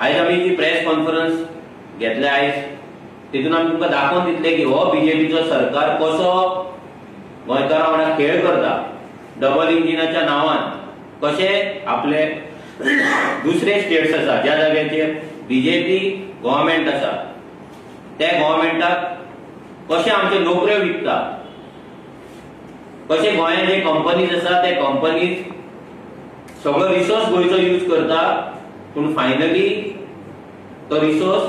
आयज आमी जी प्रेस कॉन्फरन्स घेतले आयज तितून आमी तुमकां दाखोवन दितले की हो बीजेपीचो सरकार कसो गोंयकारां वांगडा खेळ करता, डबल इंजिनाच्या नांवान कशे आपले दुसरे स्टेट्स आसा ज्या जाग्याचेर बीजेपी गव्हर्मेंट आसा त्या गव्हर्मेंटाक कशे आमच्यो नोकऱ्यो विकता, कशे गोंयांत जे कंपनीज आसा ते कंपनीज सगळो रिसोर्स गोंयचो यूज करता, पूण फायनली तो रिसोर्स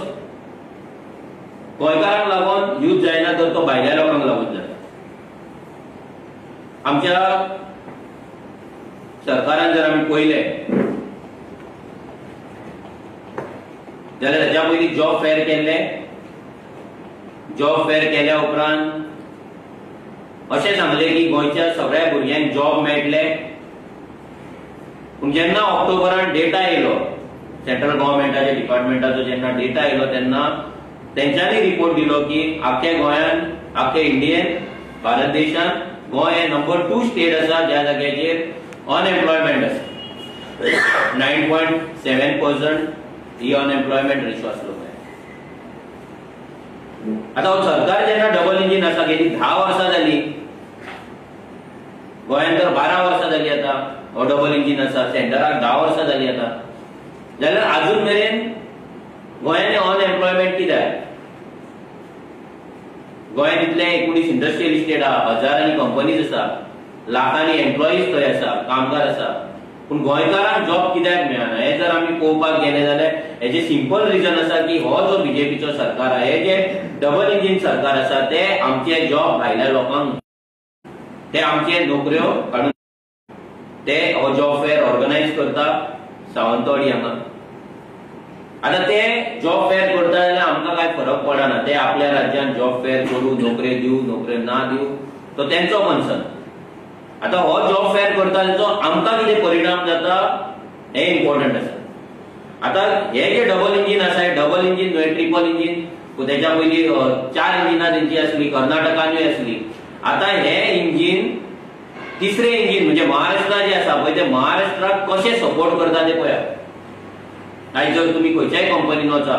गोंयकारांक लागून यूज जायना तर तो भायल्या लोकांक लागून जाता. आमच्या सरकारान जर आमी पळयलें जाल्यार ताच्या पयलीं जॉब फेअर केल्ले. जॉब फेअर केल्या उपरांत अशें सांगलें की गोंयच्या सगळ्या भुरग्यांक जॉब मेळटले. पूण जेन्ना ऑक्टोबरान डेटा येयलो, सेंट्रल गव्हर्मेंटाच्या डिपार्टमेंटाचो जेन्ना डेटा येयलो तेन्ना तेंच्यांनी रिपोर्ट दिलो की आख्या गोंयान, आख्या इंडियेन, भारत देशान गोंय हें नंबर 2 स्टेट आसा ज्या जाग्याचेर अनएम्प्लॉयमेंट आसा. 9.7% ही अनएम्प्लॉयमेंट रेशो आसलो. आतां हो सरकार जेन्ना डबल इंजीन आसा, गेली 10 वर्सां जाली, गोंयांत तर 12 वर्सां जाली आतां हो डबल इंजीन आसा, सेंटराक 10 वर्सां जाली आतां, जाल्यार आजून मेरेन गोंयांत अनएम्प्लॉयमेंट कित्याक? गोंयांत इतले 19 इंडस्ट्रियल इस्टेट आहा, हजारांनी कंपनीज आसा, लाखांनी एम्प्लॉईज थंय आसा, कामगार आसा, पूण गोंयकारांक जॉब कित्याक मेळना हें जर आमी पळोवपाक गेले जाल्यार हेजें सिंपल रिजन आसा की हो जो बीजेपीचो सरकार आहा, हे जे डबल इंजीन सरकार आसा ते आमचे जॉब भायल्या लोकांक, ते आमचे नोकऱ्यो काडून ते हो जॉब फेअर ऑर्गनायज करता सावंतवाडी हांगा. आतां ते जॉब फेअर करता जाल्यार आमकां कांय फरक पडना, ते आपल्या राज्यान जॉब फेअर करूं, नोकऱ्यो दिवं, नोकऱ्यो ना दिवं, तो तेंचो कन्सर्न. आतां हो जॉब फेअर करता तेचो आमकां कितें परिणाम जाता हें इम्पॉर्टंट आसा. आतां हे जे डबल इंजीन आसा, हे डबल इंजीन न्हय ट्रिपल इंजीन, तेच्या पयलीं 4 इंजिनां तेंची आसली, कर्नाटकानूय आसली. आतां हे इंजीन तिसरें इंजीन म्हणजे महाराष्ट्रा जे आसा पळय ते महाराष्ट्राक कशें सपोर्ट करता ते पळयात. आयज जर तुमी खंयच्याय कंपनीन वचा,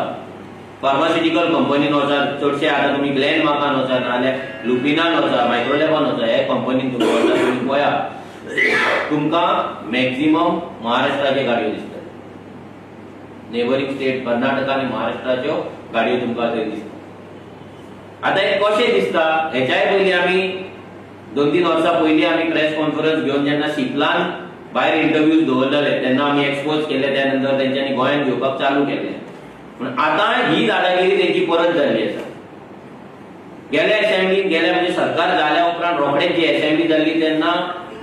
फार्मास्युटिकल कंपनीन वचा, चडशे आतां तुमी ग्लॅनमार्कान वचा, नाजाल्यार लुपिनान वचा, मायक्रोलॅबान वचा, हे कंपनीन तुमी वचा, तुमी पळया तुमकां मॅक्झिमम महाराष्ट्राच्यो गाडयो दिसतात. नेबरींग स्टेट कर्नाटका आनी महाराष्ट्राच्यो गाडयो तुमकां थंय दिसता. आतां हें कशें दिसता हेच्याय पयलीं आमी 2-3 वर्सां पयलीं आमी प्रेस कॉन्फरन्स घेवन जेन्ना सिप्लान भायर इंटरव्यूज दवरलेले तेन्ना आमी एक्सपोज केले, त्या नंतर तेंच्यांनी गोंयांत घेवपाक चालू केले. पूण आतां ही दादागिरी तेंची परत जाल्ली आसा. गेल्या असेंब्लीन, गेल्या म्हणजे सरकार जाल्या उपरांत रोखडेच जी असेंब्ली जाल्ली तेन्ना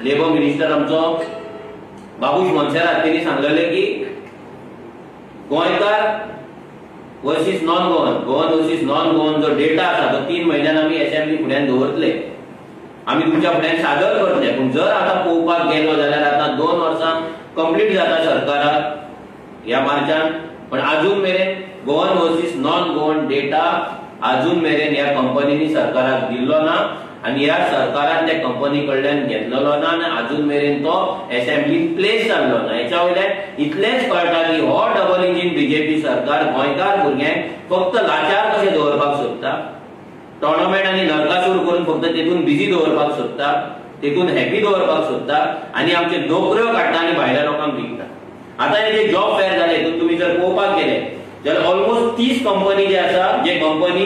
लेबर मिनिस्टर आमचो बाबूश मोन्सेरात तेणी सांगलेले की गोंयकार versus non Goan, Goan versus non Goan जो डेटा आसा तो 3 म्हयन्यान आमी असेंब्ली फुड्यान दवरतले, आमी तुमच्या फुड्यान सादर करतले. पूण जर आतां पळोवपाक गेलो जाल्यार आतां 2 वर्सां कंप्लीट जाता सरकाराक ह्या मार्चान, पण आजून मेरेन Goan versus non Goan data आजून मेरेन ह्या कंपनींनी सरकाराक दिल्लो ना आनी ह्या सरकारान त्या कंपनी कडल्यान घेतलेलो ना आनी आजून मेरेन तो असेंब्लीन प्लेस जाल्लो ना. हेच्या वयल्यान इतलेंच कळटा की हो डबल इंजीन बीजेपी सरकार गोंयकार भुरग्यांक फक्त लाचार कशें दवरपाक सोदता, टोर्नामेंट आनी नरकासूर करून फक्त तेतून बिजी दवरपाक सोदता, तेतून हॅपी दवरपाक सोदता आनी आमच्यो नोकऱ्यो काडटा आनी भायल्या लोकांक विकता. आतां हे जे जॉब फेअर जाले हितून तुमी जर पळोवपाक गेले जाल्यार ऑलमोस्ट 30 कंपनी जे आसा, जे कंपनी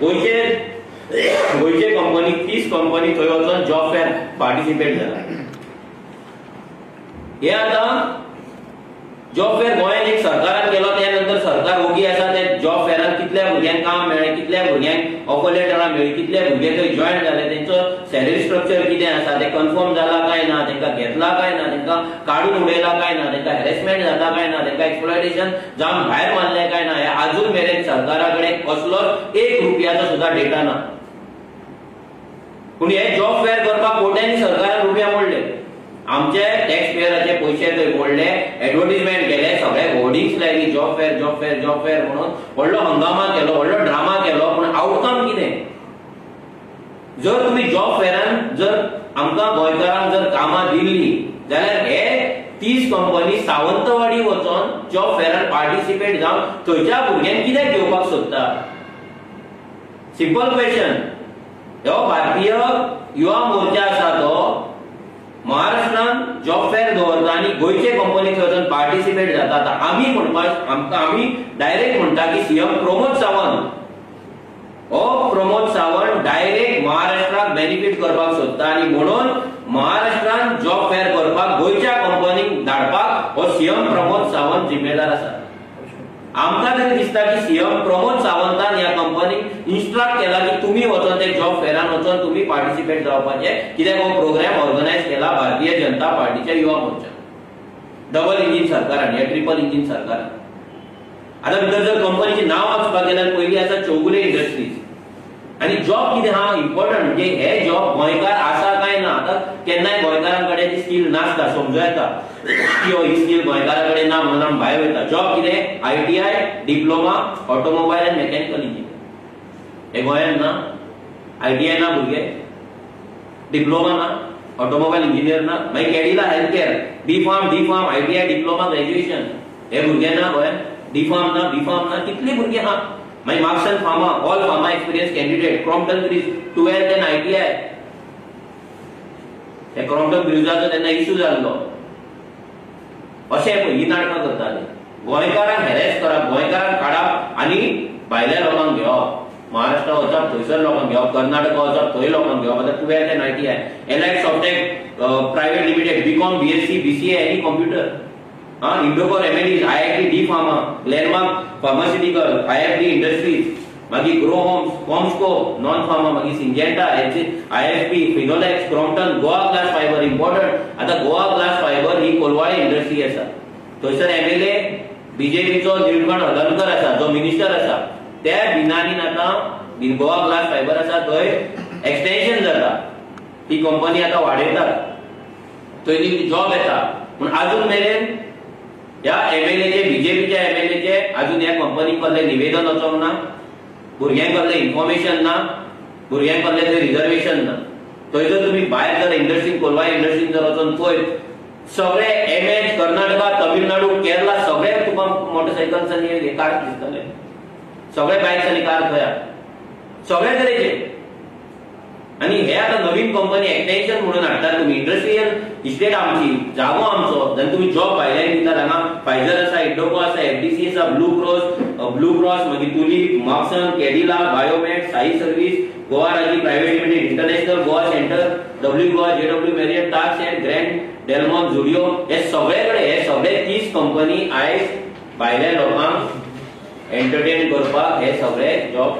गोंयचे कंपनी 30 कंपनी थंय वचून जॉब फेअर पार्टिसिपेट जाला. हे आतां जॉब फेअर गोंयांत एक सरकारान केलो, त्या नंतर सरकार ओगी आसा. त्या जॉब फेअरान कितल्या भुरग्यांक काम मेळ्ळें, कितल्या भुरग्यांक ऑफर लेटरां मेळ्ळी, कितले भुरगे थंय जॉयन जाले, तेंचो सॅलरी स्ट्रक्चर कितें आसा, ते कन्फर्म जाला काय ना, तेंकां घेतला काय ना, तेंकां काडून उडयला काय ना, तेंकां हॅरेसमेंट जाता काय ना, तेंकां एक्सप्लॉयटेशन जावन भायर मारलें काय ना, हे आजून मेरेन सरकारा कडेन कसलोच 1 रुपयाचो सुद्दां डेटा ना. पूण हे जॉब फेअर करपाक कोट्यांनी सरकारान रुपया मोडले, आमचे टॅक्स पेयराचे पयशे थंय मोडले, एडवर्टीजमेंट केले, सगळे होर्डिंग्स लायली, job fair job fair job fair म्हणून व्हडलो हंगामा केलो, व्हडलो ड्रामा केलो, पूण आवटकम कितें? जर तुमी जॉब फेअरान जर आमकां गोंयकारांक जर कामां दिल्ली जाल्यार हे 30 कंपनी सावंतवाडी वचोन जॉब फेरान पार्टिसिपेट जावन थंयच्या भुरग्यांक कित्याक घेवपाक सोदता? Simple question. हो भारतीय युवा मोर्चा आसा तो महाराष्ट्रान जॉब फेअर दवरता आनी गोंयचे कंपनी थंय वचून पार्टिसिपेट जाता. आतां आमी म्हणपाक आमकां आमी डायरेक्ट म्हणटा की सीएम प्रमोद सावंत हो प्रमोद सावंत डायरेक्ट महाराष्ट्राक बेनिफीट करपाक सोदता आनी म्हणून महाराष्ट्रान जॉब फेअर करपाक गोंयच्या कंपनीक धाडपाक हो सीएम प्रमोद सावंत जिम्मेदार आसा. आमकां तरी दिसता की सीएम प्रमोद सावंतान ह्या कंपनीक इन्स्ट्रक्ट केला की तुमी वचोन ते जॉब फेअरान वचोन तुमी पार्टिसिपेट जावपाचें, कित्याक हो प्रोग्राम ऑर्गनायज केला भारतीय जनता पार्टीच्या युवा मोर्चा डबल इंजीन सरकारान, ह्या ट्रिपल इंजीन सरकारान. आतां भितर जर कंपनीचें नांव वचपाक गेल्यार पयलीं आसा चौगुले इंडस्ट्रीज. आनी जॉब कितें आहा इम्पॉर्टंट म्हणजे हे जॉब गोंयकार आसा काय ना. आतां केन्नाय गोंयकारां कडेन ती स्कील नासता, समजूं येता की ही स्कील गोंयकारा कडेन ना म्हणून आमी भायर वयता. जॉब कितें? ITI, diploma, automobile and mechanical engineer. हे गोंयांत ना, आयटीआय ना भुरगे, डिप्लोमा ना, ऑटोमोबायल इंजिनियर ना. मागीर Cadila health care, B pharm, D pharm, ITI, diploma, graduation हे भुरगे ना गोंयांत, डी फार्म ना, बी फार्म ना, कितली भुरगीं आहा. मागीर Marksans pharma, all pharma experience candidate, Crompton Greaves 12th and ITI. हे क्रॉम्पटन ग्रीव्साचो तेन्ना इशू जाल्लो. अशें ही नाटकां करताले. गोंयकारांक हॅरेस करप, गोंयकारांक काडप आनी भायल्या लोकांक घेवप. महाराष्ट्रा वचप थंयसर लोकांक घेवप, कर्नाटका वचप थंय लोकांक घेवप. आतां 12th and ITI, Allied Softech private limited, BCom, BSc, BCA any computer, Indoco Remedies, IIT, D pharma, Glenmark pharmaceutical, IFD industries, मागीर Grow Homes, CommScope, non pharma, मागीर Syngenta, IFP, Finolex, Crompton, Goa glass fibre important. आतां Goa glass fibre ही Colvale industry आसा. थंयसर MLA बीजेपीचो Nilkanth Haldankar आसा जो minister आसा, त्या बिनानीन आतां गोवा ग्लास फायबर आसा थंय एक्सटेन्शन जाता, ती कंपनी आतां वाडयतात, थंय ती जॉब येता. पूण आजून मेरेन ह्या एमएलएचे, बीजेपीच्या एमएलएचे अजून ह्या कंपनी कडलें निवेदन वचोंक ना, भुरग्यां कडलें इन्फॉर्मेशन ना, भुरग्यां कडलें थंय रिजर्वेशन ना. थंय जर तुमी भायर जर इंडस्ट्रीन, कोलवाळे इंडस्ट्रीन जर वचोन पळयत, सगळे एमएच, कर्नाटका, तमिळनाडू, केरला सगळे तुका मोटरसायकल्स आनी कार दिसतले, सगळे बायक्स आनी कार थंय सगळे तरेचे. आनी हे आतां नवीन कंपनी एक्सटेन्शन म्हणून हाडटात तुमी. इंडस्ट्रियल इस्टेट आमची, जागो आमचो, जाल्यार तुमी जॉब भायल्यान दितात. हांगा फायझर आसा, इंडोको आसा, एफडीसी आसा, ब्लू क्रॉस, मागीर Tulip, Markson, Cadila, Biomed, Sai service, Goa Raji private limited, international Goa centre, W Goa, JW Marriott, Taj and Grand, Delmon, Zudio, हे सगळे कडेन हे सगळे 30 कंपनी आयज भायल्या लोकांक एंटरटेन करपाक हे सगळे जॉब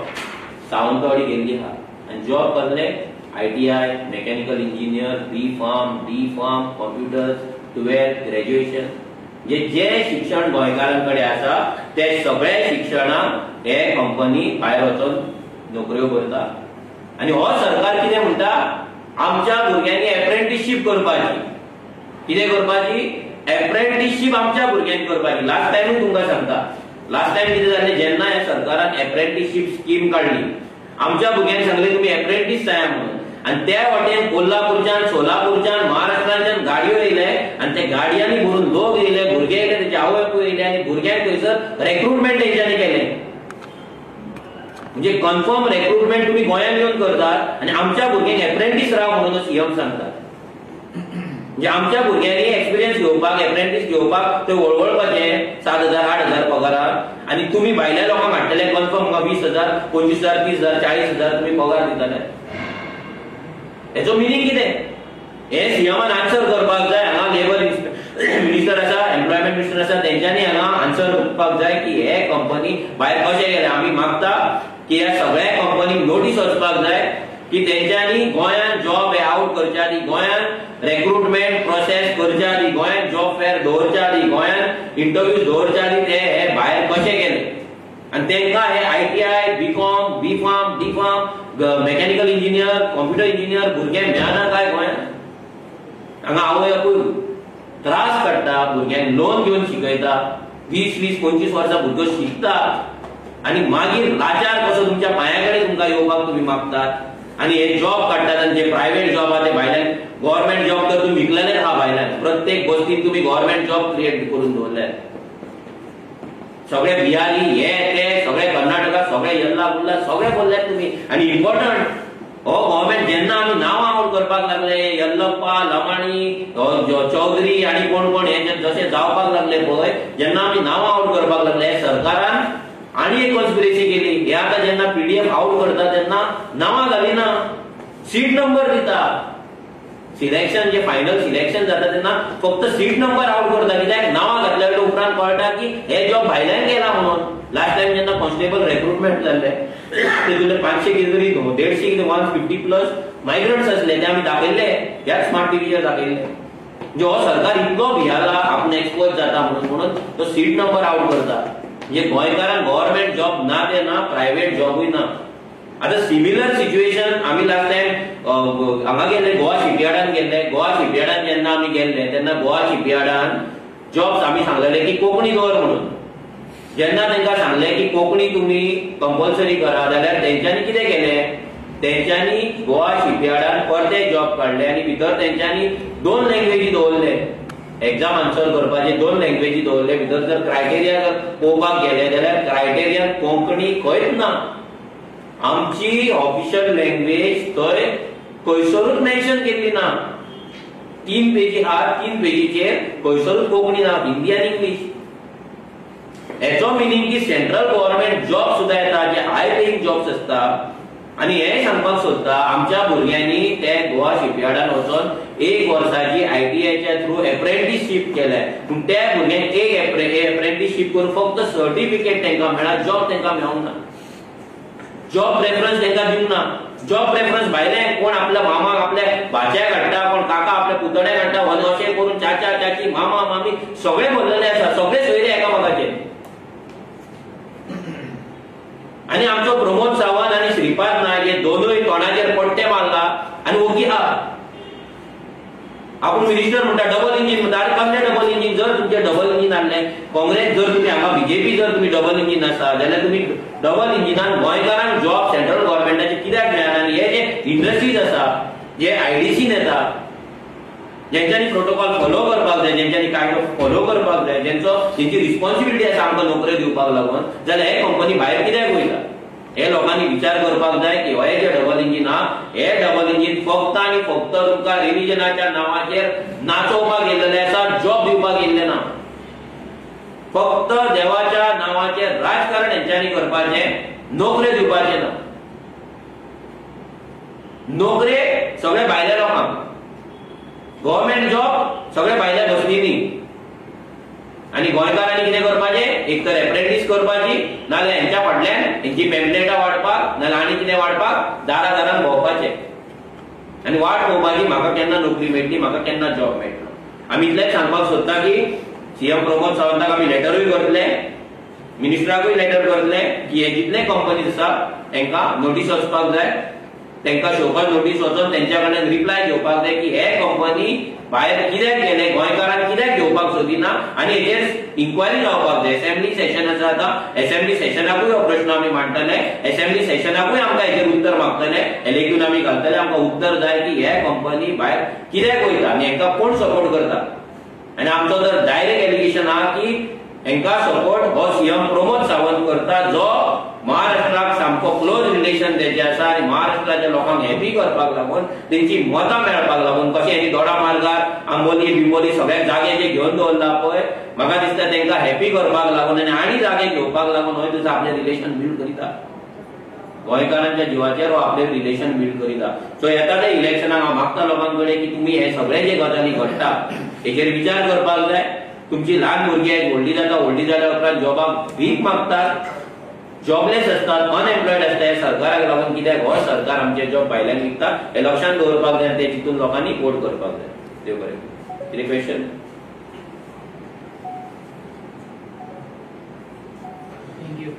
सावंतवाडी गेल्ली आहा. आनी जॉब कसले? ITI, mechanical engineer, B pharm, D pharm, computers, 12th, graduation. जे जे शिक्षण गोंयकारां कडेन आसा ते सगळे शिक्षणाक हे कंपनी भायर वचून नोकऱ्यो करता. आनी हो सरकार कितें म्हणटा, आमच्या भुरग्यांनी एप्रेंटिसशीप करपाची. कितें करपाची? एप्रेंटिसशीप आमच्या भुरग्यांनी करपाची. लास्ट टायमूय तुमकां सांगता, लास्ट टायम कितें जालें, जेन्ना ह्या सरकारान एप्रेंटिसशीप स्कीम काडली, आमच्या भुरग्यांनी सांगलें तुमी एप्रेंटीस जाया म्हणून. आनी त्या वाटेन कोल्हापूरच्यान, सोलापूरच्यान, महाराष्ट्राच्यान गाडयो येयले आनी ते गाडयांनी भरून लोक येयले, भुरगे येयले, तेचे आवय बापूय येयले आनी भुरग्यांक थंयसर रेक्रुटमेंट तेंच्यांनी केलें. म्हणजे कन्फर्म रेक्रुटमेंट तुमी गोंयांत येवन करतात आनी आमच्या भुरग्यांक एप्रेंटीस राव म्हणून सीएम सांगतात. म्हणजे आमच्या भुरग्यांनी एक्सपिरियन्स घेवपाक, एप्रेंटीस घेवपाक ते वळवळपाचे 7,000 8,000 पगारार, आनी तुमी भायल्या लोकांक हाडटले कन्फर्म म्हाका 20,000, 25,000, 30,000, 40,000 तुमी पगार दितले. हेचो मिनींग कितें? हे सीएमान आन्सर करपाक जाय. हांगा लेबर मिनिस्टर आसा, एम्प्लॉयमेंट मिनिस्टर आसा, तेंच्यांनी हांगा आन्सर करपाक जाय की हे कंपनी भायर कशें गेले. आमी मागता की ह्या सगळ्या कंपनीक नोटीस वचपाक जाय की तेंच्यांनी गोंयांत जॉब हे आवट करच्या आदी, गोंयांत रेक्रुटमेंट प्रोसेस करच्या आदी, गोंयांत जॉब फेअर दवरच्या आदी, गोंयांत इंटरव्यू दवरच्या आदी ते हे भायर कशे गेले. आनी तेंकां हे ITI, BCom, B pharm, D pharm, mechanical engineer, computer engineer भुरग्यांक मेळना काय गोंयांत? हांगा आवय बापूय त्रास काडटा, भुरग्यांक लोन घेवन शिकयता, 20, 20, 25 वर्सां भुरगो शिकता आनी मागीर लाचार कसो तुमच्या पांया कडेन तुमकां येवपाक तुमी मागतात. आनी हे जॉब काडटात आनी जे प्रायव्हेट जॉब आहा ते भायल्यान, गव्हर्मेंट जॉब तर तुमी विकलेलेच आहा भायल्यान, प्रत्येक बस्तीन तुमी गव्हर्मेंट जॉब क्रिएट करून दवरले. सगळे बिहारी हे ते सगळे कर्नाटका सगळे यल्ला बुल्ला सगळे बोलल्यात तुमी. आनी इम्पॉर्टंट हो गव्हर्मेंट जेन्ना आमी नांवां आउट करपाक लागले, यल्लप्पा, लमाणी, चौधरी आनी कोण कोण हे जशे जावपाक लागले पळय, जेन्ना आमी नांवां आउट करपाक लागले सरकारान आनी एक कॉन्स्पिरसी केली. हे आतां जेन्ना पीडीएफ आउट करता तेन्ना नांवां घालिना, सीट नंबर दिता. सिलेक्शन जे फायनल सिलेक्शन जाता तेन्ना फक्त सीट नंबर आउट करता, कित्याक नांवां घातल्या उपरांत कळटा की हे जॉब भायल्यान गेला म्हणून. लास्ट टायम जेन्ना कॉन्स्टेबल रेक्रुटमेंट जाल्ले तितूंतले 500 कितें तरी 150 कितें 150+ मायग्रंट्स आसले, ते आमी दाखयल्ले ह्याच स्मार्ट टीव्हीचेर दाखयल्ले. म्हणजे हो सरकार इतलो भियाला आपूण एक्सपोज जाता म्हणून, म्हणून तो सीट नंबर आउट करता. म्हणजे गोंयकारांक गव्हर्मेंट जॉब ना ते ना, प्रायव्हेट जॉबूय ना. आतां सिमिलर सिच्युएशन आमी लास्ट टायम हांगा गेल्ले, गोवा शिपयार्डान गेल्ले. गोवा शिपयार्डान जेन्ना आमी गेल्ले तेन्ना गोवा शिपयार्डान जॉब्स आमी सांगलेले की कोंकणी दवर म्हणून. जेन्ना तांकां सांगलें की कोंकणी तुमी कंपल्सरी करा, जाल्यार तेंच्यांनी कितें केलें, तेंच्यांनी गोवा शिपयार्डान परते जॉब काडले आनी भितर तेंच्यांनी 2 लँग्वेजी दवरले, एक्झाम आन्सर करपाचे 2 लँग्वेजी दवरले. भितर जर क्रायटेरिया जर पळोवपाक गेले जाल्यार क्रायटेरिया कोंकणी खंयच ना. आमची ऑफिशियल लँग्वेज थंय खंयसरूच मेन्शन केल्ली ना. 3 पेजी आहा, 3 पेजीचेर खंयसरूच कोंकणी ना, हिंदी आनी इंग्लीश. हेचो मिनींग की सेंट्रल गव्हर्मेंट जॉब सुद्दां येता, जे हाय पेईंग जॉब्स आसता. आनी हें सांगपाक सोदता, आमच्या भुरग्यांनी ते गोवा शिपयार्डान वचोन 1 वर्साची आयटीआयच्या थ्रू एप्रेंटीसशीप केले, पूण त्या भुरग्यांक एक एप्रेंटीसशीप करून फक्त सर्टिफिकेट तांकां मेळ्ळा, जॉब तांकां मेळूंक ना. जॉब प्रेफरन्स तांकां दिवंक ना. जॉब प्रेफरन्स भायले कोण आपल्या मामाक आपल्या भाच्याक हाडटा, कोण काका आपल्या पुतण्याक हाडटा, अशें करून चाचा चाची मामा मामी सगळे भरलेले आसा, सगळे सोयरे एकामेकाचे. आनी आमचो प्रमोद सावंत आनी श्रीपाद नायक हे दोनूय तोंडाचेर पट्टे मारला आनी ओगी आहा. आपूण मिनिस्टर म्हणटा, डबल इंजीन म्हणटा. आरे कसलें डबल इंजीन? जर तुमचें डबल इंजीन आहलें काँग्रेस, जर तुमी हांगा बीजेपी जर तुमी डबल इंजीन आसा जाल्यार तुमी डबल इंजिनान गोंयकारांक जॉब सेंट्रल गव्हर्मेंटाचे कित्याक मेळना? आनी हे जे इंडस्ट्रीज आसा, जे आयडीसीन येता, जेंच्यांनी प्रोटोकॉल फॉलो करपाक जाय, जेंच्यांनी कायदो फॉलो करपाक जाय, जेंचो जेंची रिस्पॉन्सिबिलिटी आसा आमकां नोकऱ्यो दिवपाक लागून, जाल्यार हे कंपनी भायर कित्याक वयता? हे लोकांनी विचार करपाक जाय की हे जे डबल इंजीन आहा, हे डबल इंजीन फक्त आनी फक्त तुमकां रिलिजनाच्या नांवाचेर नाचोवपाक येयल्लेले आसा, जॉब दिवपाक येयल्ले ना. फक्त देवाच्या नांवाचेर राजकारण हेंच्यांनी करपाचें, नोकऱ्यो दिवपाचें ना. नोकरे सगळे भायल्या लोकांक, गव्हर्मेंट जॉब सगळे भायल्या बसलींनी. आनी गोंयकारांनी कितें करपाचें, एक तर एप्रेंटीस करपाची, नाजाल्यार हेंच्या फाटल्यान हेंची पॅम्पलेटां वाडपाक, नाजाल्यार आनी कितें वाडपाक दारा दारान भोंवपाचें आनी वाट पळोवपाची म्हाका केन्ना नोकरी मेळटली, म्हाका केन्ना जॉब मेळटलो. आमी इतलेंच सांगपाक सोदता की सीएम प्रमोद सावंताक आमी लेटरूय करतले, मिनिस्टराकूय लेटर करतले की हे जितले कंपनीज आसा तांकां नोटीस वचपाक जाय, तांकां शोकॉज नोटीस वचोन तेंच्या कडल्यान रिप्लाय घेवपाक जाय की हे कंपनी भायर कित्याक गेले, गोंयकारांक कित्याक घेवपाक सोदिना, आनी हेचेर इन्क्वायरी जावपाक जाय. एसेंब्ली सेशन आसा आतां, एसेंब्ली सेशनाकूय हो प्रश्न आमी मांडटले, एसेंब्ली सेशनाकूय आमकां हेचेर उत्तर मागतले, एलेक्यून आमी घालतले, आमकां उत्तर जाय की हे कंपनी भायर कित्याक वयता आनी हेंकां कोण सपोर्ट करता. आनी आमचो तर डायरेक्ट एलिगेशन आहा की हेंकां सपोर्ट हो सीएम प्रमोद सावंत करता, जो महाराष्ट्राक सामको क्लोज रिलेशन तेजे आसा आनी महाराष्ट्राच्या लोकांक हॅपी करपाक लागून, तेंची मतां मेळपाक लागून, कशें हेणी दोडा मार्गार आंबोली बिंबोली सगळ्या जागे जे घेवन दवरला पळय, म्हाका दिसता तेंकां हॅपी करपाक लागून आनी आनी जागे घेवपाक लागून हो तुजो आपलें रिलेशन बिल्ड करिता, गोंयकारांच्या जिवाचेर हो आपलें रिलेशन बिल्ड करिता. सो येता त्या इलेक्शनाक हांव मागता लोकां कडेन की तुमी हे सगळे जे गजाली घडटा हेचेर विचार करपाक जाय. तुमची ल्हान भुरगीं आयज व्हडली जाता, व्हडली जाल्या उपरांत जॉबाक भीक मागतात, जॉबलेस असतात, अनएम्प्लॉयड असतात. हे सरकाराक लागून कित्याक हो सरकार आमचे जॉब भायल्यान विकता हे लक्षांत दवरपाक जाय आनी ते चितून लोकांनी वोट करपाक जाय. देव बरें. कितें क्वेश्चन? Thank you.